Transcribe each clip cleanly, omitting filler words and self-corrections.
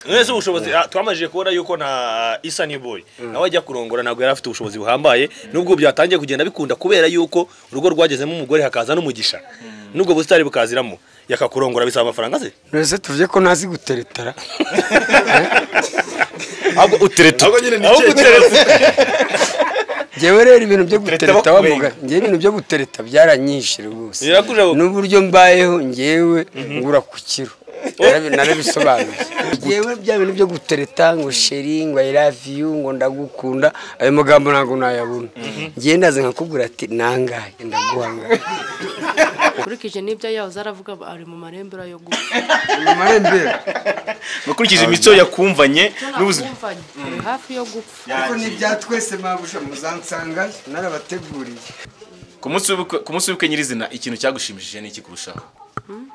Mwese ubushobozi twamajije kubona yuko na Isa New Boy nawe ajya kurongora ntabwo yari afite ubushobozi buhambaye, nubwo byatangiye kugenda bikunda kubera yuko urugo rwagezemo umugore hakaza n'umugisha, nubwo busitari bukaziramo yakakurongora bisaba amafaranga se. Mwese tuvuye ko ntazi guteretara. Ahubwo utereta. Ahubwo utereta. Jewe rero ibintu byo gutereta wamuga, ngewe ibintu byo gutereta byaranyishe rwose. N'uburyo mbayeho ngewe ngura ku kiro. Narabisobanuye. Ngewe bya bintu byo gutereta ngo sheri ngo I love you ngo ndagukunda, ayo magambo ntago nayabona. Ngewe ndaze nkakubwira ati nangaye ndaguhanga. Ukurikije n'ibyo yahoze aravuga ari mu marembera yo gupfa. Mu marembera. Ukurikije imico yakumvanye n'ubuzima hafi yo gupfa. Ariko n'ibya twese mabusha muzansanga narabateguriye. Ku munsi w'ubukwe nyirizina ikintu cyagushimishije ni iki kurushaho?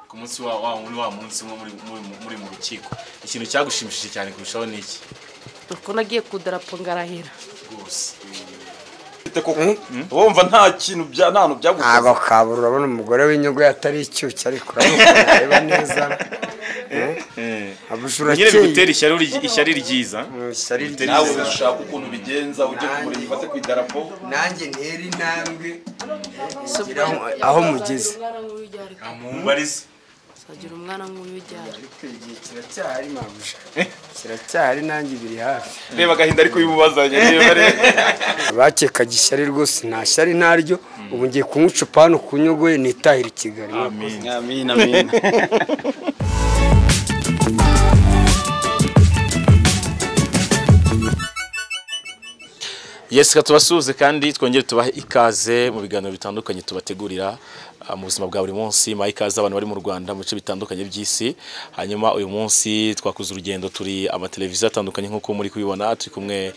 Ku munsi wa muri wa munsi muri mu rukiko ikintu cyagushimishije cyane kurushaho ni iki? Uko nagiye ku darapo ngarahira. Rwose. Wumva nta kintu bya nta byagukoze. Ntabwo kabura urabona umugore w'inyungu yatari icyuki ariko urabona neza. Abushura nyine bigutera ishyari ryiza. Ishyari ryiza. Nawe ushaka ukuntu bigenza ujye kumureba ufate ku idarapo. Nanjye ntera intambwe aho mugeze. Amumbarize. Sagira umwana nk'uyu ujyana. Ariko igihe kiracyahari mabusha. Kiracyahari nanjye biri hafi. Reba agahinda ariko yumubazanye reba reba. Abakekaga ishyari rwose nta shyari naryo, ubu ngiye kunywa icupa hano ku Nyungwe nitahira i Kigali. Amin. Amin amin. Yes, tubasuhuze kandi twongere tubahe ikaze mu biganiro bitandukanye tubategurira mu buzima bwa buri munsi. Maha ikaze abantu bari mu Rwanda mu bice bitandukanye by'isi. Hanyuma uyu munsi twakoze urugendo turi amateleviziyo atandukanye nk'uko muri kubibona, turi kumwe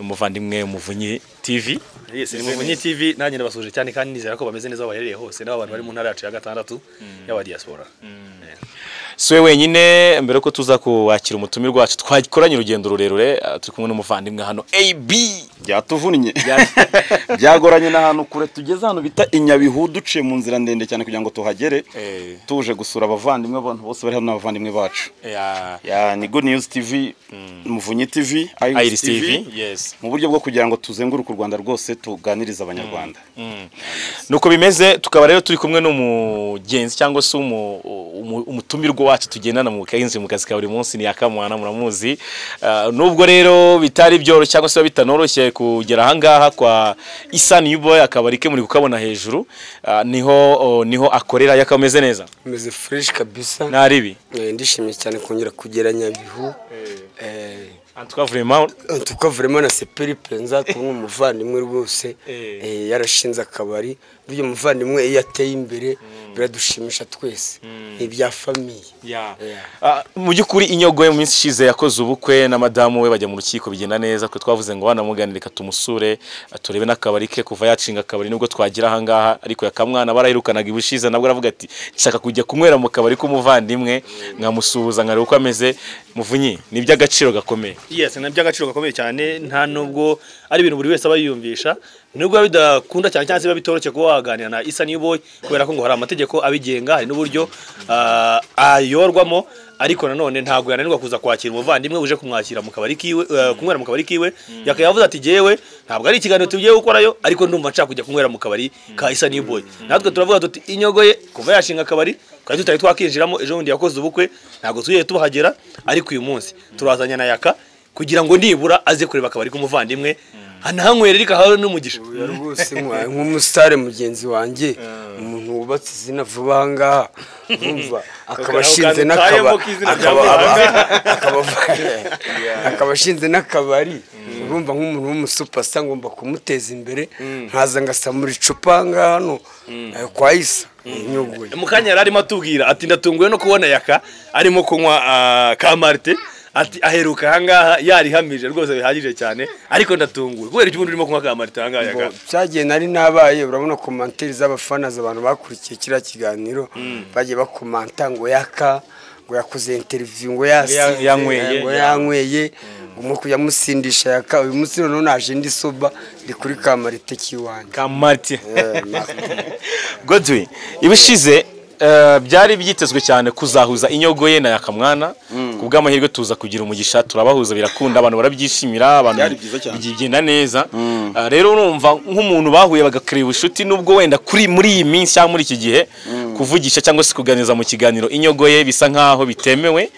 n'umuvandimwe Muvunyi TV. Yes, ni Muvunyi TV, nanjye ndabasuhuje cyane kandi nizera ko bameze neza baherereye hose n'abantu bari mu ntara yacu ya gatandatu y'aba diaspora. Siwe wenyine, mbere ko tuza kuwakira umutumirwa wacu twakoranye urugendo rurerure, turi kumwe n'umuvandimwe hano AB. Byatuvunnye. Byagoranye n'ahantu kure tugeze hano bita Inyabihu, duciye mu nzira ndende cyane kugira ngo tuhagere. Tuje gusura abavandimwe abantu bose bari hano n'abavandimwe bacu. Ya ni Good News TV, Muvunyi TV, Iris TV. Yes. Mu buryo bwo kugira ngo tuzenguruke u Rwanda rwose tuganiriza abanyarwanda. Nuko bimeze, tukaba rero turi kumwe n'umugenzi cyangwa se umutumirwa wacu tugendana mu kahinzi mu kazi ka buri munsi, ni Yakamwana muramuzi. Nubwo rero bitari byoroshye cyangwa se bitanoroshye kugera ahangaha kwa Isa New Boy, akabari ke muri kukabona hejuru, niho akorera. Yakameze neza, meze fresh kabisa, naribi. Ndishimye cyane kongera kugera Nyabihu. En tout cas vraiment na seperi penza kumwe umuvandimwe rwose yarashinze akabari. Buryo umuvandimwe iyo ateye imbere biradushimisha twese, ibya famille. Mu by'ukuri Inyogoye mu minsi ishize yakoze ubukwe na madamu we bajya mu rukiko bigenda neza, twe twavuze ngo wanamuganire tumusure turebe n'akabari ke kuva yacinga akabari nubwo twagira ahangaha, ariko Yakamwana barayirukanaga ibushize nabwo aravuga ati nshaka kujya kunywera mu kabari k'umuvandimwe nkamusuhuza nkareba uko ameze. Muvunyi, ni iby'agaciro gakomeye. Yes, ni iby'agaciro gakomeye cyane, nta nubwo ari ibintu buri wese aba yiyumvisha, nubwo bidakunda cyane cyangwa se biba bitoroshye kuba waganira na Isa New Boy kubera ko ngo hari amategeko abigenga, hari n'uburyo ayorwamo, ariko nanone ntabwo yananirwa kuza kwakira umuvandimwe uje kumwakira mu kabari kiwe, kunywera mu kabari kiwe. Yakayavuze ati jewe ntabwo ari ikiganiro tugiye gukorayo, ariko ndumva nshaka kujya kunywera mu kabari ka Isa New Boy. Natwe turavuga tuti Inyogoye kuva yashinga akabari twari tutari twakinjiramo, ejo bundi yakoze ubukwe ntabwo tugiye tuhagera, ariko uyu munsi turazanya na Yaka kugira ngo nibura aze kureba akabari k'umuvandimwe anahanywera ariko ahawe n'umugisha. Rwose nk'umusare mugenzi wanjye, umuntu wubatse izina vuba ahangaha, urumva akaba ashinze n'akabari, urumva nk'umuntu w'umusupasa ngomba kumuteza imbere, nkaza ngasamura icupa hano kwa Isa Inyogoye. Mu kanya yari arimo atubwira ati ndatunguwe no kubona Yaka arimo kunywa ka Marite, ati aheruka ahangaha yarihamije rwose bihagije cyane, ariko ndatunguwe kubera icyo ubundi urimo kunywa ka Marite ahangaha Yaka. Cyagiye nari nabaye, urabona komanteri z'abafana z'abantu bakurikiye kiriya kiganiro bagiye bakomanta ngo Yaka ngo yakoze interview ngo yasinze ngo yanyweye ngo yamusindisha Yaka. Uyu munsi none naje ndi soba ndi kuri ka Marite kiwanjye. Ka Marite Godwin, ibishize byari byitezwe cyane kuzahuza Inyogoye na Yakamwana. Kubw'amahirwe tuza kugira umugisha turabahuza, birakunda, abantu barabyishimira, abantu bigenda neza. Rero urumva nk'umuntu bahuye bagakira ubushuti, nubwo wenda kuri muri iyi minsi cyangwa muri iki gihe kuvugisha cyangwa se kuganiriza mu kiganiro Inyogoye bisa nkaho bitemewe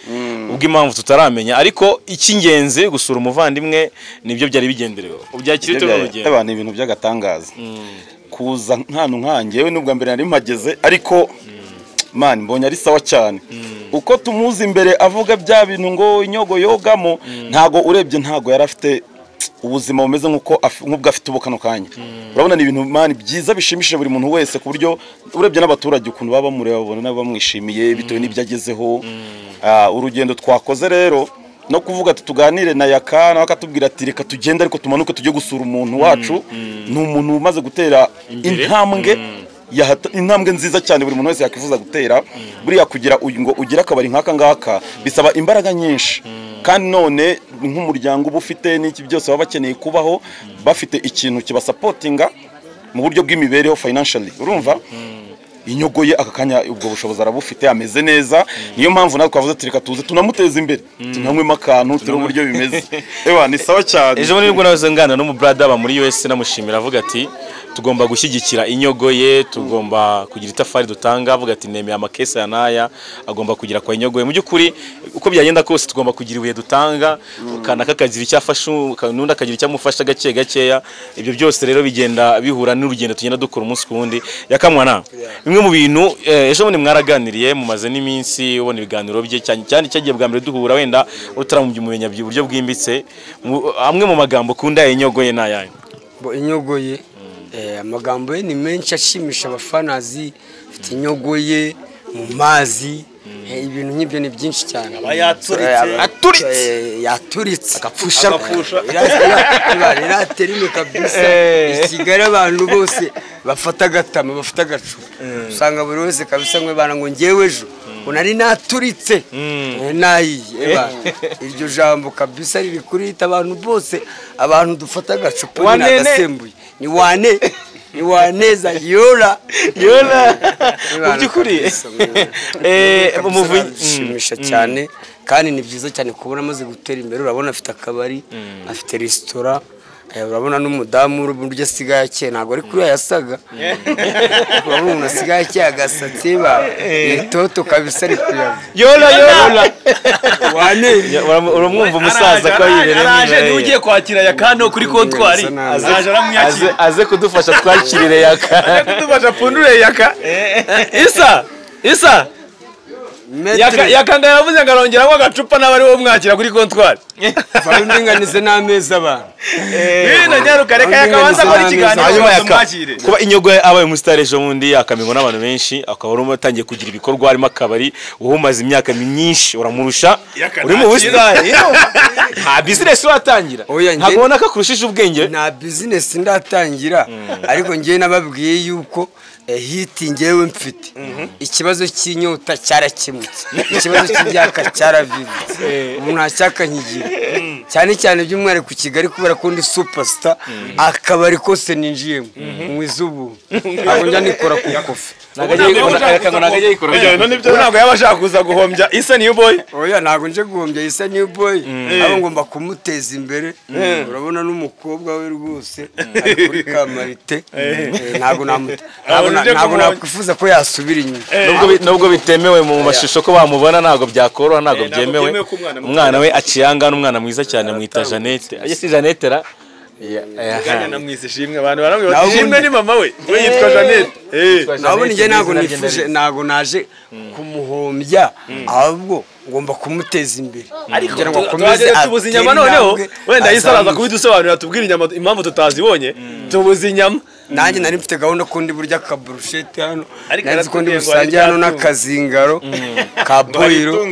ubwo impamvu tutaramenya, ariko icy'ingenzi gusura umuvandimwe nibyo byari bigenderewe. Ubyakira ute n'urugendo? Abantu ibintu by'agatangaza kuza nkano nkangewe nubwo mbere nari mpageze, ariko man mbonye ari sawa cyane. Uko tumuzi imbere avuga bya bintu ngo Inyogo yogamo, ntago urebye ntago yarafite ubuzima bumeze nkuko nk'ubwo afite ubu kano kanya. Urabona ni ibintu man byiza bishimishije buri muntu wese, ku buryo urebye n'abaturage ukuntu baba bamureba babona nabo bamwishimiye bitewe n'ibyo agezeho. Urugendo twakoze rero no kuvuga ati tuganire na Yaka, nawe akatubwira ati reka tugende ariko tumanuke tujye gusura umuntu wacu. Ni umuntu umaze gutera intambwe intambwe nziza cyane buri muntu wese yakwifuza gutera. Buriya kugira ngo ugire akabari nk'aka ngaka bisaba imbaraga nyinshi, kandi none nk'umuryango uba ufite n'iki byose baba bakeneye kubaho bafite ikintu kibasapotinga mu buryo bw'imibereho financially. Urumva Inyogoye aka kanya ubwo bushobozi arabufite, ameze neza. Niyo mpamvu natwe twavuze ati reka tuze tunamuteza imbere, tunanywemo akantu turi uburyo bimeze. Ewa ni sawa cyane. Ejo bundi nibwo nahoze ngana no mu brother ba muri US namushimira avuga ati tugomba gushyigikira Inyogoye, tugomba kugira itafari dutanga, avuga ati nemeye amakese ya naya agomba kugira kwa Inyogoye. Mu by'ukuri uko byagenda kose tugomba kugira ibuye dutanga, kanaka kagira icyafasha n'undi akagira icyamufasha gake gakeya. Ibyo byose rero bigenda bihura n'urugendo tugenda dukora umunsi ku wundi. Yakamwana bimwe mu bintu ejo bundi mwaraganiriye mumaze n'iminsi ubona ibiganiro bye cyane cyane cyagiye bwa mbere duhura wenda utaramumenya uburyo bwimbitse, amwe mu magambo kunda Inyogoye n'ayanyu. Bo Inyogoye amagambo ye ni menshi ashimisha abafanazi, afite Inyogoye mu mazi, ibintu nk'ibyo ni byinshi cyane. Yaturitse agapfusha iraterime kabisa. I Kigali abantu bose bafata agatama bafata agacupa, usanga buri wese kabisa ngo bana ngo ngewe ejo unari naturitse nayiye. Iryo jambo kabisa riri kurita abantu bose, abantu dufata agacupa n'agasembuye ni wane ni waneza yola yola. Mu by'ukuri umushimisha cyane, kandi ni byiza cyane kubona amaze gutera imbere. Urabona afite akabari, afite restaurant, urabona n'umudamu uburyo asigaye akeye, ntabwo ari kuri yasaga. Urabona umuntu asigaye akeye agasatsi ba itoto kabisa ari kuyaga yola yola wane. Uramwumva umusaza ko yibereye araje, ni ugiye kwakira Yakano kuri kontwari, aje aramwakira aze kudufasha twakirire Yaka, aze kudufasha pundure Yaka. Isa Yaka ngaravuze ngarongeramo agacupa n'abari bo mwakira kuri kontwari. Barundinganize n'ameza abantu. Bino nyaruka reka yakabanza kuri ikiganiro mwakire. Kuba Inyogoye abaye umusitari ejo bundi akamenywa n'abantu benshi, akaba ari atangiye kugira ibikorwa harimo akabari, wowe umaze imyaka myinshi uramurusha uri mu busitari. Nta business uratangira, ntabwo ubona ko akurushije ubwenge. Nta business ndatangira, ariko ngewe nababwiye yuko hiti ngewe mfite ikibazo cy'inyota cyarakemutse, ikibazo cy'ibyaka cyaravivutse, ubu nta cyaka nkigira cyane cyane by'umwihariko ku Kigali kubera ko ndi superstar, akabari kose ninjiyemo mwizubu ntabwo njya nikora ku kofi. Ntabwo yaba ashaka kuza guhombya Isa New Boy. Oya ntabwo nje guhombya Isa New Boy, abo ngomba kumuteza imbere. Urabona n'umukobwa we rwose ari kuri kamarite, ntabwo ntabwo nakwifuza ko yasubira inyuma. Nubwo bitemewe mu mashusho ko bamubona ntabwo byakoroha, ntabwo byemewe. Umwana we aciyanga n'umwana mwiza cyane mwita Jeannette. Aje si Jeannette ra? Ganya namwise Ishimwe, abantu baramubwira bati Ishimwe ni mama we, we yitwa Jeannette. Nabone nge ntabwo nifuje, ntabwo naje kumuhombya, ahubwo ngomba kumuteza imbere kugira ngo akomeze. Tubuze inyama noneho wenda Isa araza kubidusobanurira tubwire inyama impamvu tutazibonye. Tubuze inyama. Nanjye nari mfite gahunda ko ndi burya ka brochette hano, nari ko ndi busange hano n'akazingaro ka boyiro,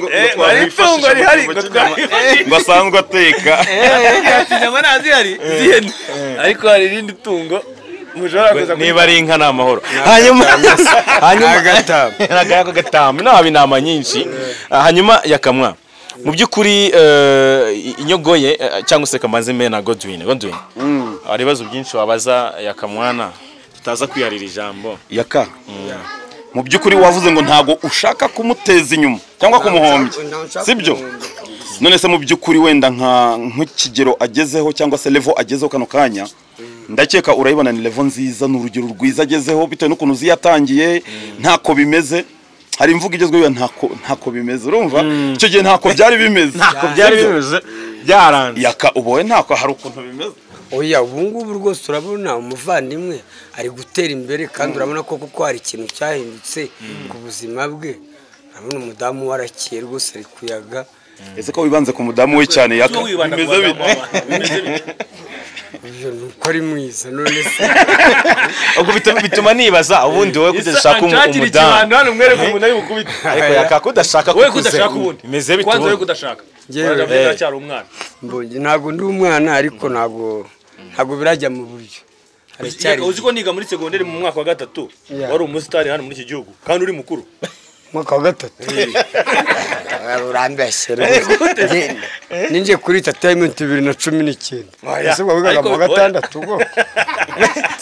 itungo rihari ngo asanzwe ateka inyama ntazihari zihene, ariko hari irindi tungo niba ari inka ni amahoro. Hanyuma agatama naba inama nyinshi. Hanyuma Yakamwa mu by'ukuri Inyogoye cyangwa se kamanze mbe na Godwin. Hari ibibazo byinshi wabaza Yakamwana tutaza kwiyarira ijambo. Yaka mu by'ukuri wavuze ngo ntago ushaka kumuteza inyuma cyangwa kumuhombya, sibyo? None se mu by'ukuri wenda nk'ikigero agezeho cyangwa se level agezeho kano kanya, ndakeka urayibona ni level nziza, ni urugero rwiza agezeho bitewe n'ukuntu ziyatangiye ntako bimeze. Hari imvugo igezweho ntako bimeze, urumva icyo gihe ntako byari bimeze, ntako byari bimeze byaranze. Yaka uboye ntako hari ukuntu bimeze. Oya ubu ngubu rwose urabona umuvandimwe ari gutera imbere kandi urabona ko kuko hari ikintu cyahindutse ku buzima bwe. Urabona umudamu warakiye rwose ari kuyaga. Ese ko wibanze ku mudamu we cyane Yaka bimeze bite? Nuko ari mwiza none se ubwo bituma nibaza ubundi wowe kudashaka umudamu hano mwereke umuntu ari bukubite. Ariko Yaka kudashaka wowe kudashaka ubundi bimeze bite? Kwanza wowe kudashaka uracyari umwana. Mbonye ntabwo ndi umwana ariko ntabwo birajya mu buryo. Uzi ko niga muri segonderi mu mwaka wa 3 wari umusitari hano muri iki gihugu kandi uri mukuru. Mwaka wa 3 urambeshye rwose. Ninje kuri entertainment 2019. Ese wavugaga mu 6 ubwo.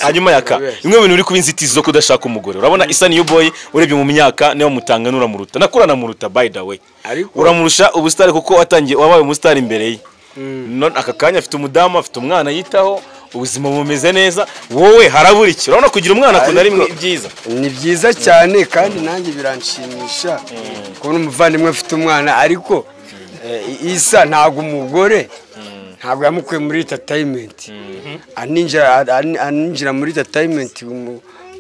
Hanyuma Yaka, bimwe mu bintu uri kuba inzitizi zo kudashaka umugore. Urabona Isa New Boy urebye mu myaka niyo mutanga nuramuruta. Nakura namuruta by the way. Uramurusha ubusitari kuko watangiye wabaye umusitari imbere ye. None aka kanya afite umudamu, afite umwana yitaho, ubuzima bumeze neza, wowe harabura iki? Urabona kugira umwana akunda ari byiza. Ni byiza cyane kandi nanjye biranshimisha kubona umuvandimwe afite umwana, ariko Isa ntabwo umugore ntabwo yamukuye muri entertainment. Aninjira muri entertainment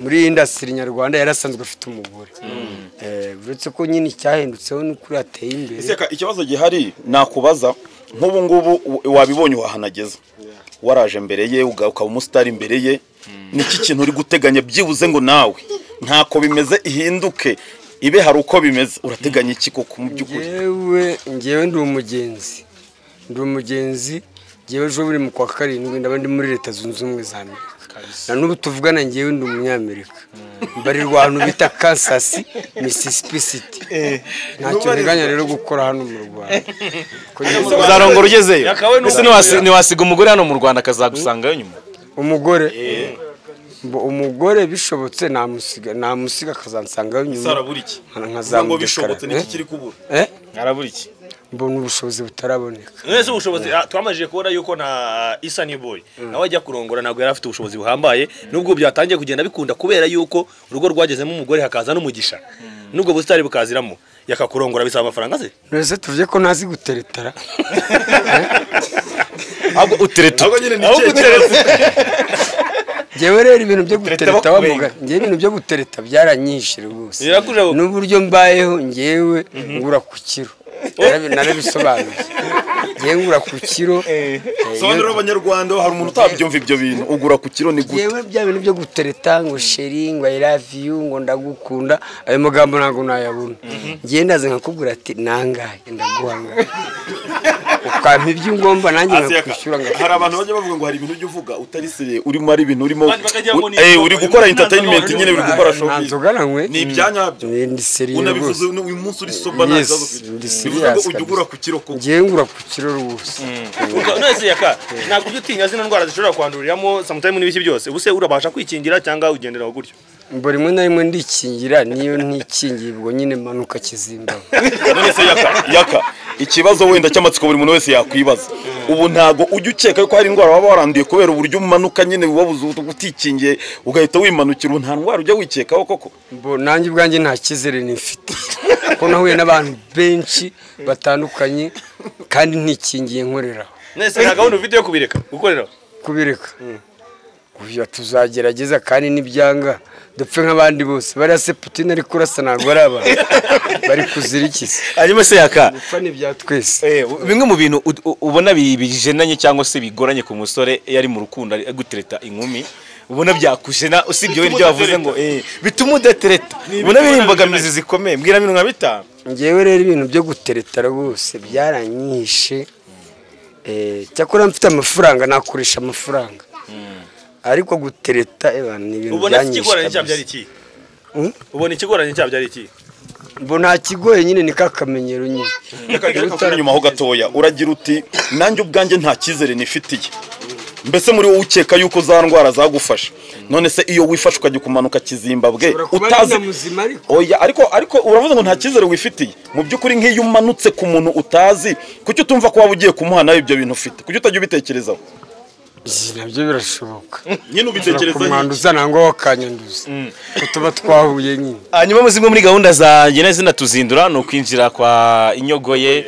muri industry nyarwanda yarasanzwe afite umugore. Uretse ko nyine cyahindutseho n'ukuri ateye imbere. Ese ikibazo gihari nakubaza nk'ubu ngubu wabibonye wahanageza waraje mbere ye ukaba umusitari imbere ye, niki kintu uri guteganya byibuze ngo nawe ntako bimeze ihinduke ibe hari uko bimeze? Urateganya iki koko mu by'ukuri? Ngewe ndi umugenzi, ngewe ejo buri mu kwa 7 ndaba ndi muri Leta Zunze Ubumwe za Amerika. Na n'ubu tuvugana ngewe ndi umunyamerika, mbarirwa ahantu bita Kansas, Mississippi City. Ntacyo nteganya rero gukora hano mu Rwanda. Uzarongora ugezeyo? Ese ntiwasiga umugore hano mu Rwanda akazagusangayo nyuma? Umugore umugore bishobotse namusiga akazansangayo nyuma. Ngo bishobotse niki kiri kubura? Arabura iki? Mbona ubushobozi butaraboneka. Mwese ubushobozi twamajije kubona yuko na Isa New Boy nawe ajya kurongora ntabwo yari afite ubushobozi buhambaye, nubwo byatangiye kugenda bikunda kubera yuko urugo rwagezemo umugore hakaza n'umugisha, nubwo busitari bukaziramo. Yakakurongora bisaba amafaranga se? Mwese tuvuye ko ntazi guteretara. Ahubwo utereta. Ahubwo utereta. Ngewe rero ibintu byo gutereta wamuga, ngewe ibintu byo gutereta byaranyishe rwose. N'uburyo mbayeho ngewe ngura ku kiro. Narabisobanuye. Ngewe ngura ku kiro. Sobanura abanyarwanda hari umuntu utabyumva ibyo bintu, ugura ku kiro ni gute? Ngewe bya bintu byo gutereta ngo sheri ngo I love you ngo ndagukunda, ayo magambo ntabwo nayabona. Ngewe ndaze nkakubwira ati nangahe ndaguhanga. Ukampa ibyo ngomba nanjye nkakwishyura. Hari abantu bajya bavuga ngo hari ibintu ujya uvuga utari seriye, urimo ari ibintu urimo uri gukora entertainment nyine uri gukora show. Ni ibyanyabyo. Unabivuze uyu munsi uri sober nta kibazo ufite. Ujya ugura ku kiro koko? Ngewe ngura ku kiro rwose. None Yaka ntabwo ujya utinya zino ndwara zishobora kwanduriramo sometime n'ibiki byose, ubuse urabasha kwikingira cyangwa ugendera gutyo? Mbona rimwe na rimwe ndikingira, niyo ntikingiye ubwo nyine manuka Kizimbabwe. None se Yaka ikibazo wenda cy'amatsiko buri muntu wese yakwibaza, ubu ntago ujya ukeka ko hari indwara waba waranduye kubera uburyo umanuka nyine wabuze utikingiye ugahita wimanukira, ubu nta ndwara ujya wikekaho koko? Mbo nanjye ubwanjye nta cyizere nifite ko nahuye n'abantu benshi batandukanye kandi ntikingiye nkoreraho. Nese nta gahunda ufite yo kubireka gukoreraho? Kubireka uyu tuzagerageza kandi nibyanga dupfe nk'abandi bose. Bariya se Putin ari kurasa ntabwo ari abantu bari kuzirikiza. Hanyuma se Yaka gupfa ni bya twese. Bimwe mu bintu ubona bijenanye cyangwa se bigoranye ku musore yari mu rukundo ari gutereta inkumi, ubona byakujena usibye we ibyo wavuze ngo bituma udatereta, ubona biri imbogamizi zikomeye. Mbwira ibintu nka 5. Ngewe rero ibintu byo gutereta rwose byaranyishe. Cyakora mfite amafaranga nakoresha amafaranga, ariko gutereta ni ibintu byanyishe. Ubona ikigoranye cyabyo ari iki? Ubona ikigoranye cyabyo ari iki? Mbona kigoye nyine ni kakamenyero nyine. Reka nyuma ho gatoya uragira uti nanjye ubwanjye nta cyizere nifitiye. Mbese muri wowe ukeka yuko za ndwara zagufasha. None se iyo wifashe ukajya kumanuka Kizimbabwe utazi oya, ariko uravuze ngo nta cyizere wifitiye. Mu by'ukuri nk'iyo umanutse ku muntu utazi, kuki utumva ko waba ugiye kumuha nawe ibyo bintu ufite? Kuki utajya ubitekerezaho? Nabyo birashoboka. Nyine ubitekereza kumwanduza nangwa wakanyanduza. Kutuba twahuye nyine. Hanyuma muzimwe muri gahunda za ngene zinatuzindura no kwinjira kwa Inyogoye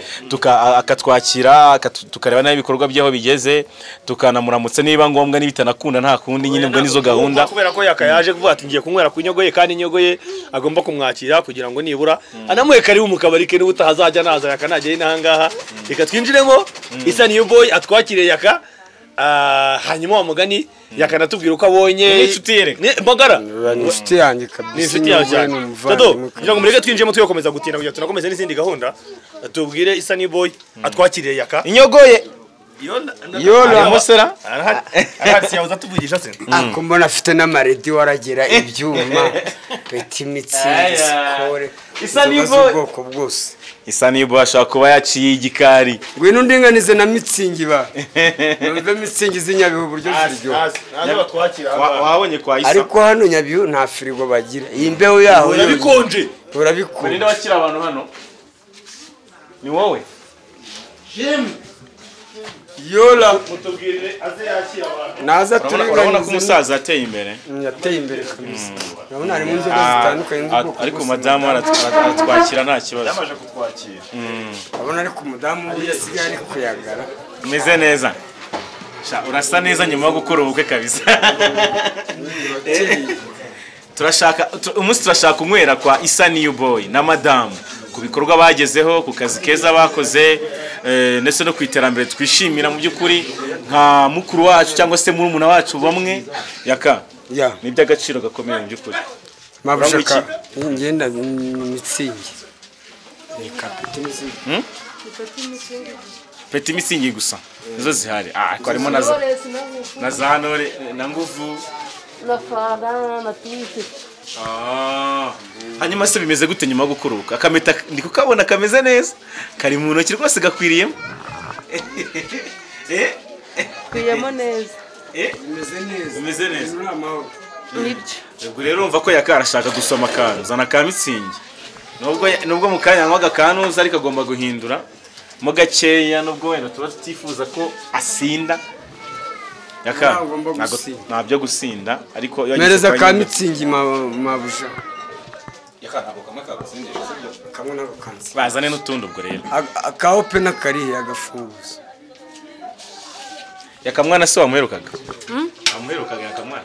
akatwakira tukareba nayo ibikorwa byaho bigeze, tukanamuramutsa niba ngombwa nibitanakunda nta kundi nyine ubwo nizo gahunda. Kubera ko yakayaje kuvuga ati ngiye kunywera ku Inyogoye kandi Inyogoye agomba kumwakira kugira ngo nibura anamuhe karibu mu kabari ke n'ubutahazajya naza yakanageye n'ahangaha. Reka twinjiremo Isa New Boy atwakire Yaka. Hanyuma wa mugani yakanatubwira uko abonye inshuti yereka magara ni inshuti yanjye kabisa, ni inshuti yawe cyane. Tado kugira ngo mureke twinjiyemo tuyokomeza gutinda kugira tunakomeze n'izindi gahunda, tubwire Isa New Boy atwakiriye Yaka Inyogoye. Yola musera arahari yaza tuvugisha se ako mbona afite n'amaredi waragira ibyuma peti mitsi skore Isa New Boy ubwoko bwose. Isa New Boy ashaka kuba yaciye igikari. Ngwino ndinganize na mitsingi ba. Numve mitsingi z'Inyabihu buryo ziryo. Nazo batwakira. Wabonye kwa Isa. Ariko hano Nyabihu nta firigo bagira. Iyi mbeho yaho urabikonje. Urabikonje. Ninde wakira abantu hano? Ni wowe? Jim. Yola mutubwirire aze yakira abantu. Naza turinganize. Urabona ko umusaza ateye imbere. Yateye imbere kabisa. Urabona harimo inzoga zitandukanye z'ubwoko. Ariko madamu aratwakira nta kibazo. Yamaje kutwakira. Urabona ariko umudamu yasigaye ari kuyagara. Umeze neza. Sha urasa neza nyuma yo gukora ubukwe kabisa. Turashaka umunsi turashaka kunywera kwa Isa New Boy na madamu ku bikorwa bagezeho, ku kazi keza bakoze, ndetse no ku iterambere twishimira mu by'ukuri nka mukuru wacu cyangwa se murumuna wacu bamwe. Yaka ni iby'agaciro gakomeye mu by'ukuri. Mabushaka ngenda mitsingi ni kapeti mitsingi. Peti mitsingi gusa nizo zihari. Ariko harimo na za Ntore na Nguvu na Fara na Twisi. Hanyuma se bimeze gute nyuma yo gukuruka? Akameta ndi kukabona kameze neza, kari mu ntoki rwose gakwiriyemo. Kwiyemo neza. Bimeze neza. Bimeze neza. Nibyo. Ubwo rero urumva ko Yaka arashaka gusoma akantu, zana ka mitsingi. Nubwo mu kanya anywaga akanuza ariko agomba guhindura mo gakeya, nubwo wenda tuba tutifuza ko asinda. Yaka ntabyo gusinda ariko mereza ka mitsingi mabuja. Yaka ntabwo kamwe kagusindisha sibyo? Kamwe nako kansi. Bazane n'utundi ubwo rero. Aka open akarihe agafunguzo. Yaka mwana se wamuherukaga? Wamuherukaga Yaka mwana?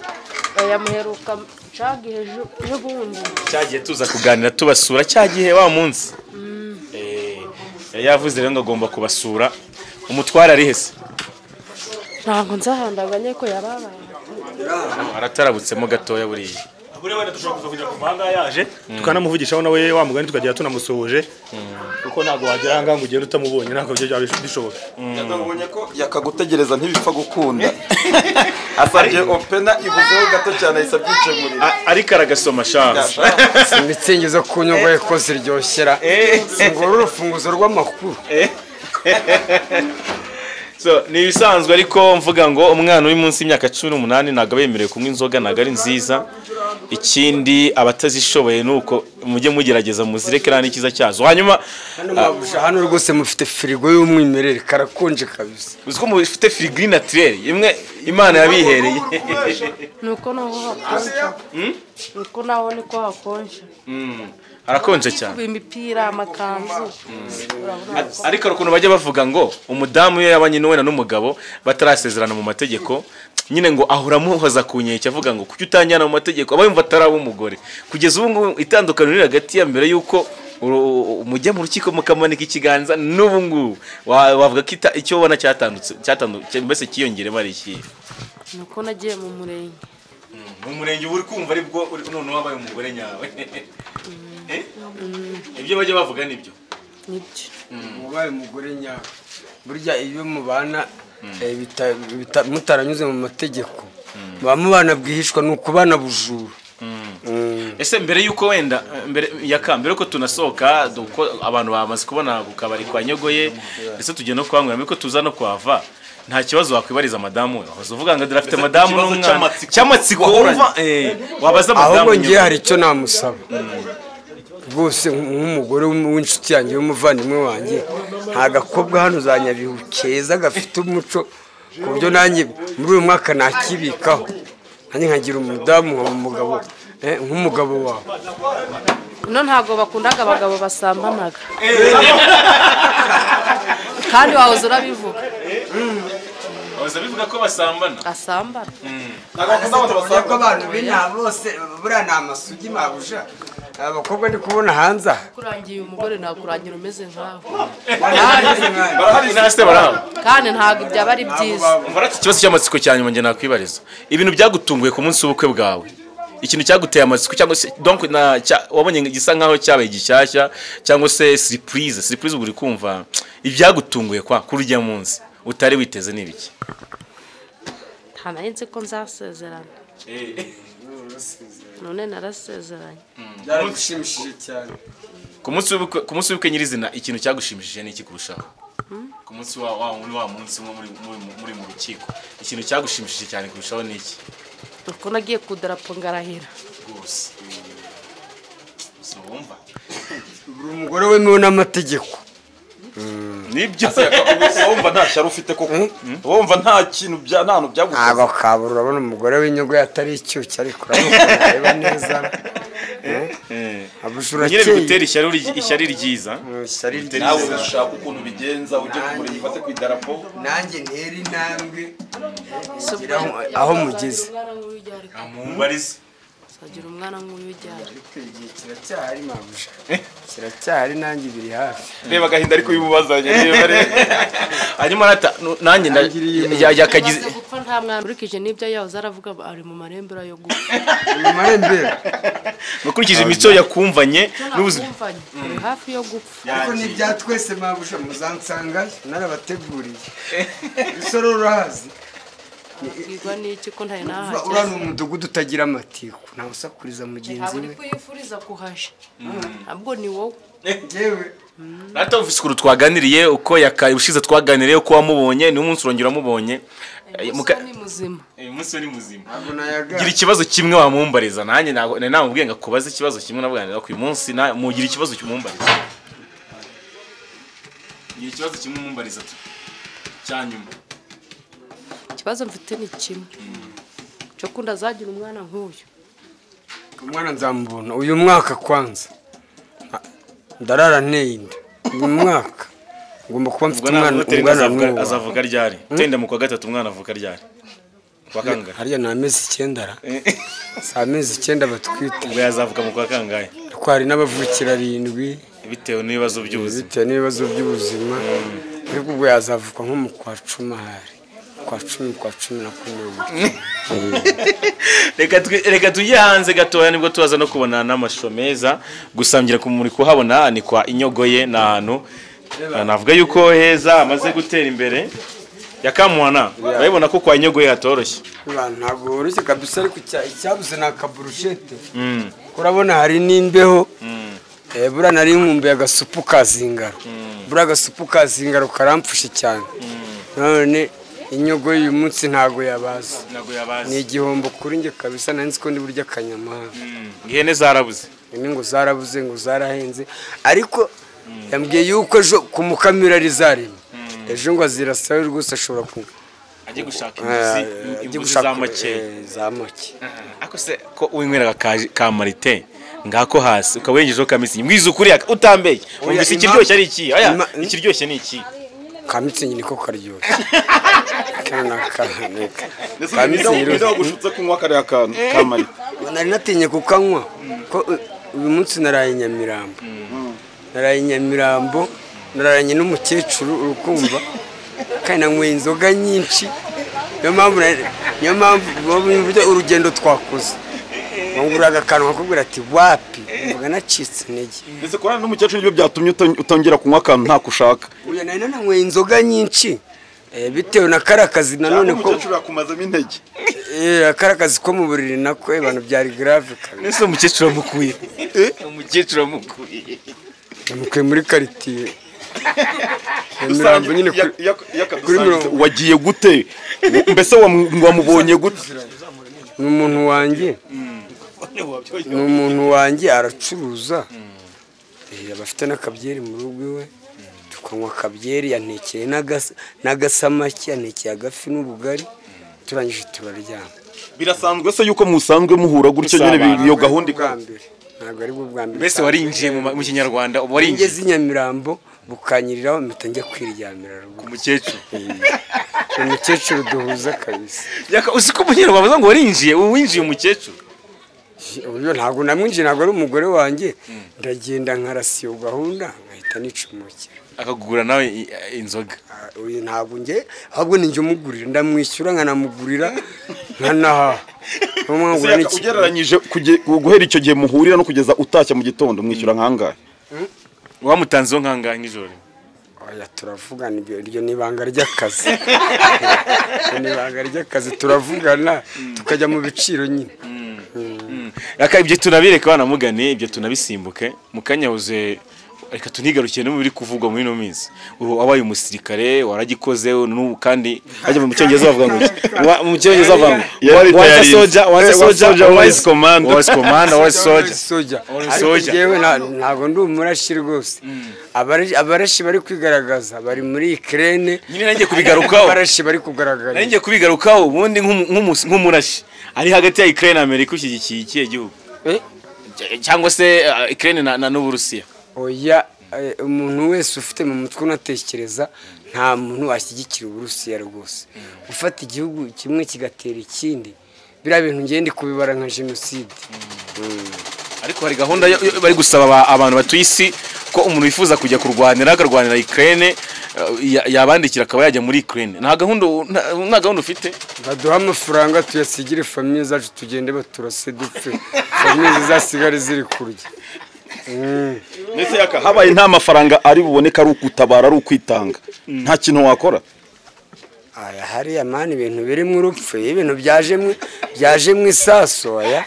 Oya muheruka cyagihe ejo bundi. Cyagiye tuza kuganira tubasura cyagihe wa munsi. Yavuze rero ngo agomba kubasura. Umutware ari hese? Ntabwo nzahandaganye ko yarabaye. Aratarabutsemo gatoya buriya. Buriya wenda dushobora kuza kujya kuvanga yaje tukanamuvugishaho nawe wa mugani tukagira tunamusohoje, kuko ntabwo wagera ahangaha ngo ugende utamubonye, ntabwo byo byaba bishoboka. Yabonye ko yakagutegereza ntibipfa gukunda. Asabye opena ibuzeho gato cyane ahise abyikemurira. Ariko aragasoma sha. Imitsingi zo kunyogoye ko ziryoshera. Singora urufunguzo rw'amakuru. So ni ibisanzwe ariko mvuga ngo umwana uri munsi y'imyaka 18 ntabwo abemerewe kunywa inzoga, ntabwo ari nziza. Ikindi abatazishoboye nuko mujye mugerageza muzireke nta n'ikiza cyazo. Hanyuma hano rwose mufite firigo y'umwimerere karakonje kabisa. Uzi ko mufite firigo naturelle imwe Imana yabihereye. Nuko naho hakonje. Nuko naho niko hakonje. Harakonje cyane. Imipira amakanzu. Ariko ukuntu bajya bavuga ngo umudamu iyo yabanye n'uwena n'umugabo batarasezerana mu mategeko nyine ngo ahora amuhoza ku nkeke avuga ngo kuki utanjyana mu mategeko, aba yumva ataraba umugore. Kugeza ubu ngubu itandukaniro riri hagati ya mbere yuko mujya mu rukiko mukamanika ikiganza n'ubu ngubu wavuga ko icyo ubona cyatandutse mbese cyiyongeremo ari ikihe? Nuko nagiye mu murenge. Mu murenge uba uri kumva aribwo noneho wabaye umugore nyawe. Ibyo bajya bavuga nibyo? Nibyo. Wabaye umugore nyawe. Burya iyo mubana mutaranyuze mu mategeko muba mubana bwihishwa, ni ukubana bujura. Ese mbere yuko wenda mbere yaka mbere ko tunasohoka abantu bamaze kubona ku kabari kwa Nyogoye ndetse tugiye no kwanywera mbere ko tuza no kwava, Nta kibazo wakwibariza madamu we. Wahoze uvuga ngo afite madamu n'umwana. Cyamatsiko wumva wabaza madamu. Ahubwo ngiye hari icyo namusaba. Rwose nk'umugore w'inshuti yanjye w'umuvandimwe wanjye, nta gakobwa hano za Nyabihu keza gafite umuco ku buryo nanjye muri uyu mwaka nakibikaho. Nanjye nkagira umudamu nk'umugabo nk'umugabo wawe. No ntago bakundaga abagabo basambanaga. Kandi wahoze urabivuga. Wahoze bivuga ko basambana. Asambana. Ntabwo abantu b'inaha bose buriya ni amasugi mabuja. Abakobwa ndi kubona hanze. Kurangiye umugore nakurangira umeze nkawe. Barahari nase barahari. Kandi ntago byaba ari byiza. Umva ati ikibazo cy'amatsiko cyanyuma nge nakwibariza. Ibintu byagutunguye ku munsi w'ubukwe bwawe. Ikintu cyaguteye amatsiko cyangwa se donc na wabonye gisa nkaho cyabaye gishyashya cyangwa se surprise uri kumva ibyagutunguye kwa kuri urya munsi utari witeze nibiki? Nta nzi ko nzasezerana. None narasezeranye. Byaragushimishije cyane. Ku munsi w'ubukwe nyirizina ikintu cyagushimishije ni iki kurushaho? Ku munsi wa munsi muri mu rukiko ikintu cyagushimishije cyane kurushaho ni iki? Uko nagiye ku darapo ngarahira. Rwose. So wumva. Umugore wemewe n'amategeko. Nibyo wumva nta shyari ufite koko. Wumva nta kintu bya nta byagukoze. Ntabwo kabura urabona umugore w'inyungu yatari icyuki ariko urabona neza. Abujura cyeye. Nyine bigutera ishyari ryiza. Ishyari ryiza. Nawe ushaka ukuntu bigenza ujye kumureba ufate ku idarapo. Nanjye ntera intambwe. Aho mugeze. Amumbarize. Sagira umwana nk'uyu ujyana. Ariko igihe kiracyahari mabuja. Kiracyahari nanjye biri hafi. Reba agahinda ariko yumubazanye reba reba. Hanyuma rata nanjye yakagize gupfa nta mwana urikije n'ibyo yahoze aravuga ari mu marembera yo gupfa. Mu marembera. Mukurikije imico yakumvanye n'ubuzima. Ari hafi yo gupfa. Ariko n'ibya twese mabuja muzansanga narabateguriye. Isoro urahazi. Igwa niki ko ntari nahageze. Ura ni umudugudu utagira amatiku ntawe usakuriza mugenzi we. Ntabwo kwifuriza kuhaje. Ntabwo ni wowe. Jewe rata ufise ukuru twaganiriye uko yakaye ushize twaganiriye uko wamubonye ni umunsi urongera wamubonye. Ni muzima. Umunsi ni muzima. Ntabwo nayaga. Gira ikibazo kimwe wamumbariza nanjye ntabwo namubwiye ngo akubaze ikibazo kimwe nabuganira ku munsi mugira ikibazo cyumumbariza. Gira ikibazo kimwe umumbariza cyanyuma. Ikibazo mfite ni kimwe cyo kunda zagira umwana nk'uyu. Umwana nzamubona uyu mwaka kwanza. Ndarara nteyinda. Uyu mwaka ngomba kuba mfite umwana azavuka ryari? Tenda mu kwa gatatu umwana avuka ryari? Kwa kangahe? Harya ni amezi 9 ra. Si amezi 9 batwite. Ubwo yazavuka mu kwa kangahe? Twari n'abavukira 7 bitewe n'ibibazo by'ubuzima. Bitewe n'ibibazo by'ubuzima. Ariko ubwo yazavuka nko mu kwa 10 hari. Kwa 10 kwa 11. Reka tujye hanze gatoya nibwo tubaza no kubona n'amashusho meza gusangira ku muri kuhabona ni kwa Inyogoye na hantu navuga yuko heza amaze gutera imbere yakamwana urabibona ko kwa Inyogoye hatoroshye. Ntabwo woroshye kabisa ariko icyabuze na kaburushete. Kurabona hari n'imbeho. Bura nari nkumbuye agasupu kazingaro. Bura agasupu kazingaro karamfushe cyane. None Inyogo uyu munsi ntago yabaza. Ni igihombo kuri nge kabisa nanzi ko ndi burya kanyamahanga. Ihene zarabuze. Ihene ngo zarabuze ngo zarahenze ariko yambwiye yuko ejo kumukamira rizarima. Ejo ngo azirasawe rwose ashobora ku ajye gushaka imbuzi za make. Za make. Ako se ko winyweraga ka marite ngako hasi ukawengejeho kamisi mwiza ukuri utambeye. Umvise ikiryoshye ari iki? Aya ikiryoshye ni iki? Kamitsingi niko karyoshye. Kana kaneka. Kamitsingi wagushutse kunywa kariya kantu ka marite. Nari natinye kukanywa ko uyu munsi naraye Nyamirambo. Naraye Nyamirambo nararanye n'umukecuru urukumva kandi nanyweye inzoga nyinshi. Niyo mpamvu urugendo twakoze. Wanguraga akantu akubwira ati wapi mvuga nacitse intege. Ndetse kurana n'umukecuru nibyo byatumye utongera kunywa akantu ntako ushaka. Oya nari nanyweye inzoga nyinshi bitewe na karakazi nanone ko umukecuru yakumazemo intege. Karakazi ko mu buriri nako abantu byari grave kabisa. Nese umukecuru amukuye. Umukecuru amukuye. Amukuye muri quartier. Nyamirambo nyine kuri mirongo. Wagiye gute mbese wamubonye gute? Ni umuntu wanjye, ni umuntu wanjye aracuruza, aba afite n'akabyeri mu rugo iwe, tukanywa akabyeri, yantekeye n'agasamaki, yantekeye agafi n'ubugari, turangije turaryama. Birasanzwe se yuko musanzwe muhura gutyo nyine iyo gahunda ikambere? Ntabwo ari bwo bwa mbere. Mbese warinjiye mu Kinyarwanda warinjiye? Ngeze i Nyamirambo bukanyiriraho mpita njya kwiryamira ku mukecuru. Umukecuru duhuza kabisa. Uzi ko umunyarwanda bavuga ngo warinjiye, winjiye umukecuru? Uyu ntabwo namwinjiye, ntabwo ari umugore wanjye, ndagenda nkarasa iyo gahunda nkahita nicumukira. Akagugura nawe inzoga? Uyu ntabwo nge, ahubwo ninjye umugurira, ndamwishyura nkanamugurira nkanaha. Ugereranyije guhera icyo gihe muhurira no kugeza utashya mu gitondo mwishyura nkangahe? Wamutanzeho nkangahe nijoro? Oya turavugana, iryo ni ibanga ry'akazi. Ni ibanga ry'akazi, turavugana tukajya mu biciro nyine. Reka ibyo tunabireka banamugane, ibyo tunabisimbuke. Mukanyahuze reka tunigarukiye no biri kuvugwa muri no minsi. Ubu wabaye umusirikare waragikoze kandi ajya mu cyongereza bavuga ngo mu cyongereza bavuga ngo once soldier, once soldier, always command, always command, always soldier. Ariko jewe ntabwo ndi umurashi rwose. Abarashi bari kwigaragaza bari muri Ukraine. Nyine nanjye kubigarukaho. Abarashi bari kugaragaza. Nanjye kubigarukaho ubundi nk'umurashi ari hagati ya Ukraine na Amerika ushyigikiye ikihe gihugu? Cyangwa se Ukraine na n'Uburusiya? Oya, umuntu wese ufite mu mutwe unatekereza nta muntu washyigikira Uburusiya rwose. Gufata igihugu kimwe kigatera ikindi, biriya bintu ngende kubibara nka jenoside. Ariko hari gahunda bari gusaba abantu batuye isi ko umuntu wifuza kujya kurwanira akarwanira Ukraine yabandikira akaba yajya muri Ukraine. Nta gahunda ufite? Baduha amafaranga tuyasigire famille zacu tugende baturase dupfe, famille zizasigare ziri kurya. Nese yaka habaye nta mafaranga ari buboneka ari ukutabara ari ukwitanga, nta kintu wakora? Aya hariya mani ibintu biri mu rupfu, ibintu byaje mu isaso. Aya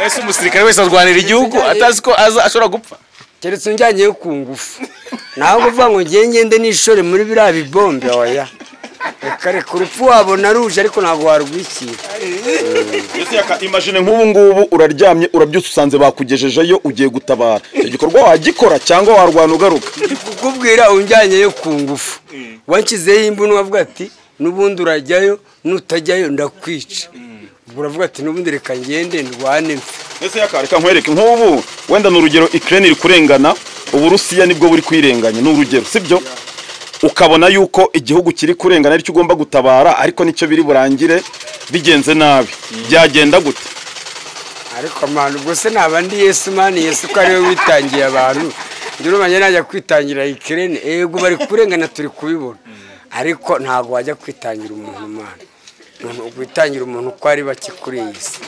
wese umusirikare wese arwanira igihugu atazi ko ashobora gupfa, keretse unjyanyeyo ku ngufu. Naho kuvuga ngo ngiye ngende nishore muri biriya bibombe, oya reka urupfu wabona ruje ariko ntabwo warwikira. Ese yaka imagine nk'ubu ngubu uraryamye urabyutse usanze bakugejejeyo ugiye gutabara, icyo gikorwa wagikora cyangwa warwana ugaruka? Kukubwira unjyanyeyo ku ngufu, wanshyizeho imbunu wavuga ati n'ubundi urajyayo nutajyayo ndakwica, ubwo uravuga ati n'ubundi reka ngende ndwane mfe. Ese yaka reka nkwereke nk'ubu wenda ni urugero Ukraine iri kurengana, Uburusiya nibwo buri kwirenganya, ni urugero sibyo? Ukabona yuko igihugu kiri kurengana aricyo ugomba gutabara, ariko nicyo biri burangire bigenze nabi, byagenda gute? Ariko mwana ubwo se nabandi Yesu mani Yesu ko ari we witangiye abantu, ndurumanye najya kwitangira Ukraine, yego bari kurengana turi kubibona, ariko ntabwo wajya kwitangira umuntu mwana, umuntu kwitangira umuntu ko ari bake kuri iyi si.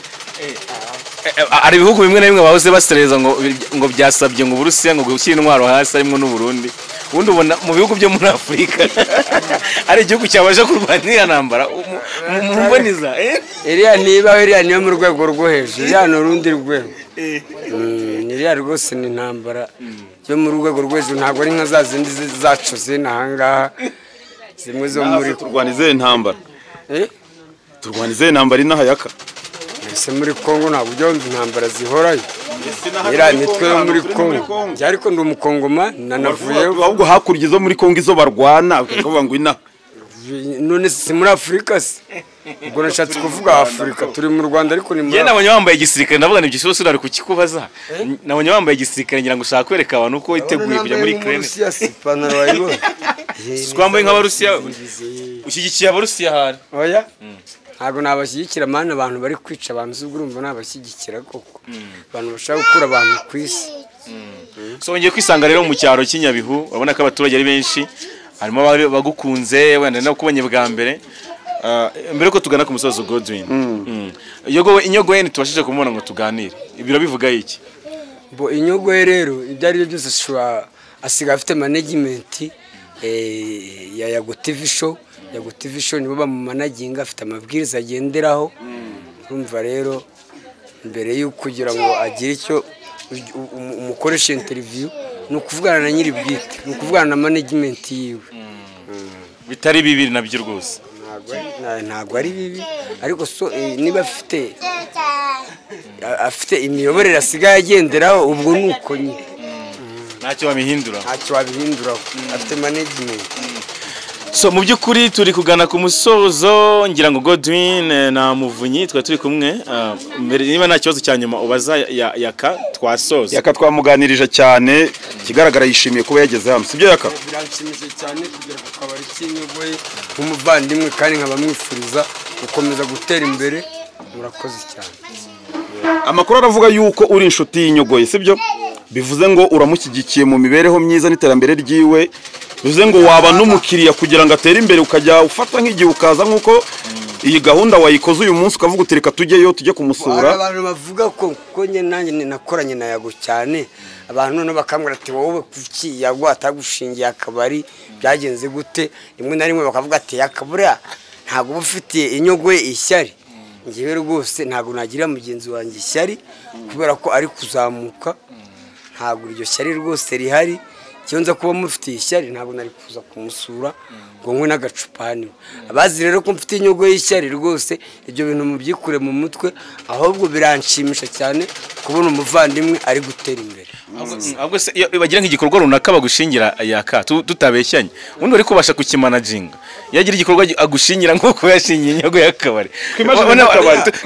Ari ibihugu bimwe na bimwe bahoze basereza ngo byasabye ngo Uburusiya ngo gushyira intwaro hasi harimo n'u Burundi. Ubundi ubona mu bihugu byo muri Afurika ari igihugu cyabasha kurwanira ntambara mumboniza iriya niba iriya niyo mu rwego rwo hejuru, iriya ni urundi rwego. Iriya rwose ni intambara yo mu rwego rwo hejuru, ntabwo ari nka za zindi zacu z'inahangaha zimwe zo muri turwanize intambara. Turwanize intambara inaha yaka. Ese muri Kongo ntabwo ujya wumva intambara zihorayo? Iriya mitwe yo muri Kongo, njye ariko ndi umukongoma nanavuyeyo. Ahubwo hakurya izo muri Kongo izo barwana bakavuga ngo inaha. None si muri Afurika se? Ubwo nashatse kuvuga Afurika, turi mu Rwanda ariko ni muri. Njye nabonye wambaye igisirikare ndavuga ni ibyo ari kukikubaza. Nabonye wambaye igisirikare ngira ngo ushaka kwereka abantu ko witeguye kujya muri Ukraine. Ipantaro wayibona? Twambaye nk'Abarusiya. Ushyigikiye Abarusiya hari? Oya. Ntabwo nabashyigikira mani, abantu bari kwica abantu ubwo urumva nabashyigikira koko, abantu bashaka gukura abantu ku isi. So ngiye kwisanga rero mu cyaro cy'Inyabihu, urabona ko abaturage ari benshi, harimo abagukunze wenda no kubonye bwa mbere. Mbere ko tugana ku musozo Godwin, Inyogoye ntitubashije kumubona ngo tuganire, ibiro bivuga iki? Bo Inyogoye rero ibyo ari byo byose asigaye afite management ya Yago TV show. Yago TV show nibo bamumanaginga, afite amabwiriza agenderaho. Urumva rero mbere yo kugira ngo agire icyo umukoresha interview Ni ukuvugana na nyiri bwite, ni ukuvugana na management yiwe. Bitari bibi nabyo rwose. Ntabwo ari bibi, ariko so niba afite imiyoborere asigaye agenderaho, ubwo ni uko nyine. Ntacyo wabihindura. Ntacyo wabihinduraho, afite management. So mu by'ukuri turi kugana ku musozo, ngira ngo Godwin na Muvunyi twari turi kumwe. Mbere niba nta kibazo cya nyuma ubaza Yaka twasoza. Yaka twamuganirije cyane, kigaragara yishimiye kuba yageze hano, sibyo Yaka? Biranshimishije cyane kugera ku kabari k'Inyogoye nk'umuvandimwe, kandi nkabamwifuriza gukomeza gutera imbere. Murakoze cyane. Amakuru aravuga yuko uri inshuti y'Inyogoye, sibyo? Bivuze ngo uramushyigikiye mu mibereho myiza n'iterambere ryiwe, bivuze ngo waba n'umukiriya kugira ngo atere imbere, ukajya ufata nk'igihe ukaza nk'uko iyi gahunda wayikoze uyu munsi ukavuga uti reka tujyeyo tujye kumusura. Abantu bavuga ko kuko nanjye nakoranye na Yago cyane, abantu noneho bakambwira ati wowe kuki Yago atagushingiye akabari, byagenze gute? Rimwe na rimwe bakavuga ati yakabura ntabwo uba ufitiye Inyogoye ishyari. Njyewe rwose ntabwo nagira mugenzi wanjye ishyari kubera ko ari kuzamuka, ntabwo iryo shyari rwose rihari. Iyo nza kuba mufitiye ishyari ntabwo nari kuza kumusura ngo nkwe n'agacupa hano. Abazi rero ko mfite Inyogo y'ishyari rwose, ibyo bintu mubyikure mu mutwe, ahubwo biranshimisha cyane kubona umuvandimwe ari gutera imbere. Ahubwo se iyo bagira nk'igikorwa runaka bagushingira Yaka, tutabeshyanye, ubundi uri kubasha kukimanaginga. Iyo agira igikorwa agushingira nk'uko yashingiye Inyogo y'akabari,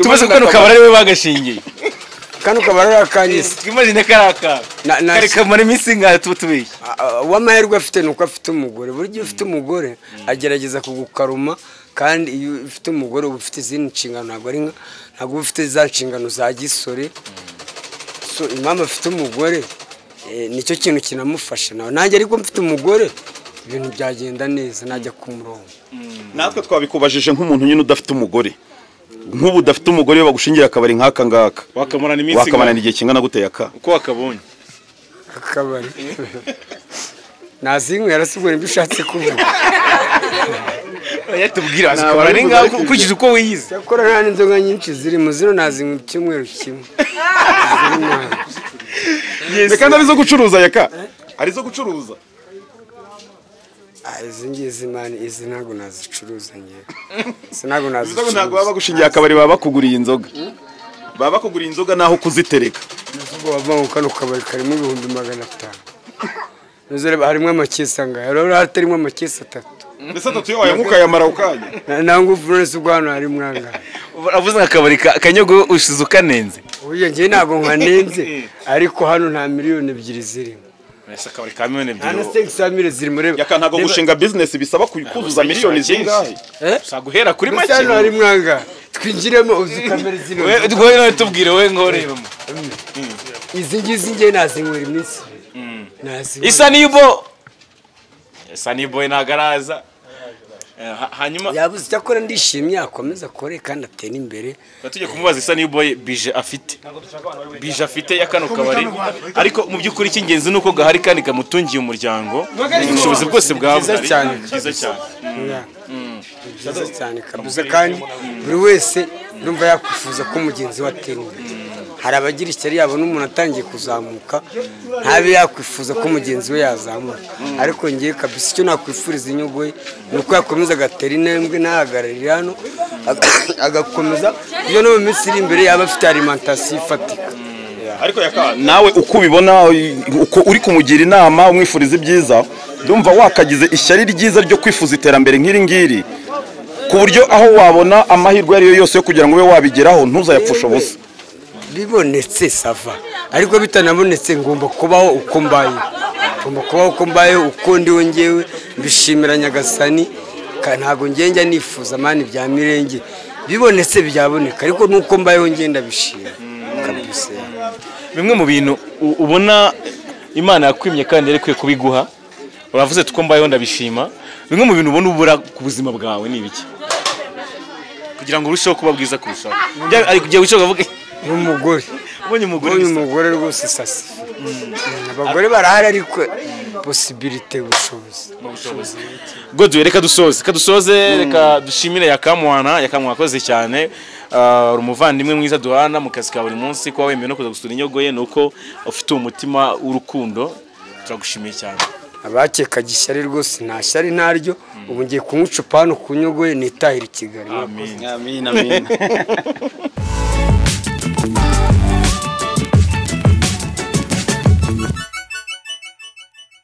tubaze ko kano kabari ari we bagashingiye. Kano kabari arakanyise. Twimagine karaka. Kari kamara iminsi ingahe tubeshye? Uwamahirwe afite nuko afite umugore. Buri gihe ufite umugore agerageza kugukaruma, kandi iyo ufite umugore uba ufite izindi nshingano, ntabwo ari ntabwo uba ufite za nshingano za gisore. So impamvu afite umugore nicyo kintu kinamufasha nawe. Nanjye ariko mfite umugore ibintu byagenda neza, najya ku murongo. Natwe twabikubajije nk'umuntu nyine udafite umugore. Nk'ubu udafite umugore bagushingira akabari nk'aka ngaka, wakamarana iminsi, wakamarana igihe kingana gute Yaka? Uko wakabonye akabari nazinywe yarasubira ibyo ushatse kuvuga. Yatubwira akabari ngako ukurikije uko wiyize. Cyakora nta n'inzoga nyinshi zirimo, zino nazinywe icyumweru kimwe. Reka ndabizo gucuruza Yaka, arizo gucuruza. Izi ngizi mani, izi ntabwo nazicuruza ngewe. Ntabwo nazicuruza. Ntabwo baba bagushingiye akabari, baba bakuguriye inzoga. Baba bakuguriye inzoga naho kuzitereka. Ubwo bava mu kano kabari karimo 500,000. Nuzere harimo amakesi angahe? Rero hatarimo amakesi 3. Ndetse 3 yo wayanguka yamara ukanya. Nangwa uvurese ubwo hano harimo angahe? Uravuze akabari Kanyogo ushize ukanenze. Oya ngewe ntabwo nkanenze, ariko hano nta miliyoni 2 zirimo. Ese akabari ka miliyoni 2. Nta 500,000 zirimo reba. Yaka ntabwo gushinga business bisaba kuzuza miliyoni zingahe? Ushaka guhera kuri make. Hano harimo angahe? Twinjiremo uzi kamera zino. We tugwe tubwire we ngorebamo. Izi ngizi ngewe nazinywera iminsi. Nazinywera. Isa nibo. Isa nibo nagaraza. Hanyuma yabuze cyakora ndishimye akomeza akore kandi atere imbere. Tujye kumubaza Isa New Boy bije afite. Bije afite ya kano kabari, ariko mu by'ukuri cy'ingenzi nuko gahari kandi kamutungiye umuryango. Ubushobozi bwose bwaba cyane byiza cyane. Byiza cyane kabisa, kandi buri wese ndumva yakwifuza ko mugenzi we atera imbere. Hari abagira ishyari yabona umuntu atangiye kuzamuka ntabe yakwifuza ko mugenzi we yazamuka, ariko ngiye kabisa icyo nakwifuriza Inyogoye ni uko yakomeza agatera intambwe ntahagararire hano, agakomeza iyo no mu minsi iri imbere yaba afite alimentation ifatika. Ariko Yaka nawe uko ubibona, uko uri kumugira inama umwifuriza ibyiza, ndumva wakagize ishyari ryiza ryo kwifuza iterambere nk'iri ngiri, ku buryo aho wabona amahirwe ariyo yose yo kugira ngo ube wabigeraho ntuzayapfushe ubusa. Bibonetse sava, ariko bitanabonetse ngomba kubaho uko mbaye, ngomba kubaho uko mbaye, uko ndiwe ngewe mbishimira Nyagasani. Ntabwo ngenda nifuza mani bya mirenge, bibonetse byaboneka, ariko nuko mbayeho ngenda bishima kabisa. Bimwe mu bintu ubona Imana yakwimye kandi yari kwiye kubiguha, uravuze tuko mbayeho ndabishima. Bimwe mu bintu ubona ubura ku buzima bwawe ni ibiki kugira ngo urusheho kuba bwiza kurushaho? Ari kugiye gucoka avuge n'umugore. Ubonye umugore, umugore rwose sasi. Abagore barahari ariko possibilité ubushobozi. Godwin reka dusoze, reka dushimire Yakamwana. Yakamwana akoze cyane, uri umuvandimwe mwiza duhana mu kazi ka buri munsi. Kuba wemeye no kuza gusura Inyogoye nuko ufite umutima w'urukundo. Turagushimiye cyane. Abakekaga ishyari rwose nta shyari ntaryo, ubu ngiye kunywa icupa hano ku Nyogoye nitahira i Kigali. Amin. Amin, amin.